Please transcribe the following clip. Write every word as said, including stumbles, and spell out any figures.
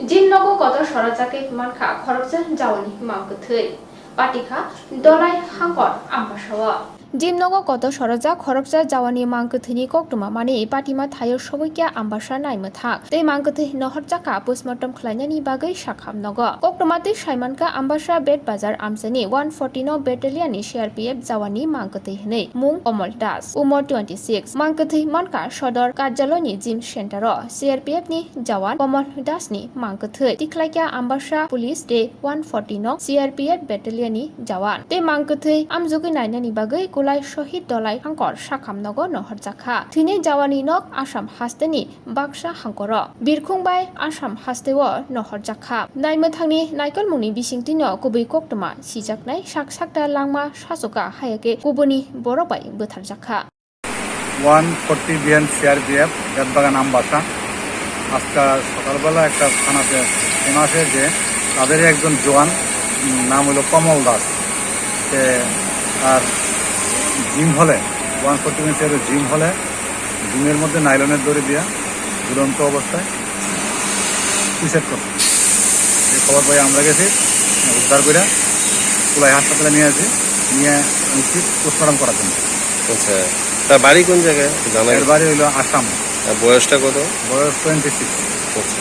Jim nogo kotor sorajak khe mankha khoroksa jawani mang kwthwi. Patikha Dolai Hangkor Ambasao. Jim nogo kotor sorajak khoroksa jawani mang kwthwini koktwma mani patima thaio soboikya Ambasa naimwthang tei mang kwthwi nohorjakha postmortem khlainani bagwi sakham nogo. Koktwma tei saimankha Ambasa Bed Bazar amchaini one forty no battalion ni C R P F jawani mang kwthwi hwnwi mung Komol Das, umor twenty six, mang kwthwi mankha Sodor Karjaloini Jim Center o C R P F ni jawan Komol Das ni mang kwthwi tikhlaikha Ambasa Police tei one forty no C R P F battalion ni jawan tei mang kwthwi amjogwi nainani bagwi kulai Shohid Dolai Hangkor sakham nogo nohorjakha. Thwinai jawani nok Assam hasteni Baksa Hangkoro Birkhung bai Assam hasteo nohorjakha. Naimwthangni naikolmungni bisingtwino kubui koktwma sijaknai sak sakta langma sachoka hayake kubuni borok bai bwtharjakha. One forty B N C R P F Betbagan Ambasa আজকে সকালবেলা একটা থানাতে ফোন আসে যে তাদেরই একজন জওয়ান, উম, নাম হলো কমল দাস। সে তার জিম হলে, ওয়ান ফোর্টি সেভেন জিম হলে জিমের মধ্যে নাইলনের দড়ি দিয়া ঝুলন্ত অবস্থায় সুইসাইড করছে। এই খবর পাই আমরা গেছি, উদ্ধার করে কুলাই হাসপাতালে নিয়ে আসি, নিয়ে আনছি পোস্টমর্টম করার জন্য। আচ্ছা, তার বাড়ি কোন জায়গায় জানা এর গেছে? বাড়ি হইলো আসাম। আর বয়সটা কত? বয়স টোয়েন্টি সিক্স। আচ্ছা।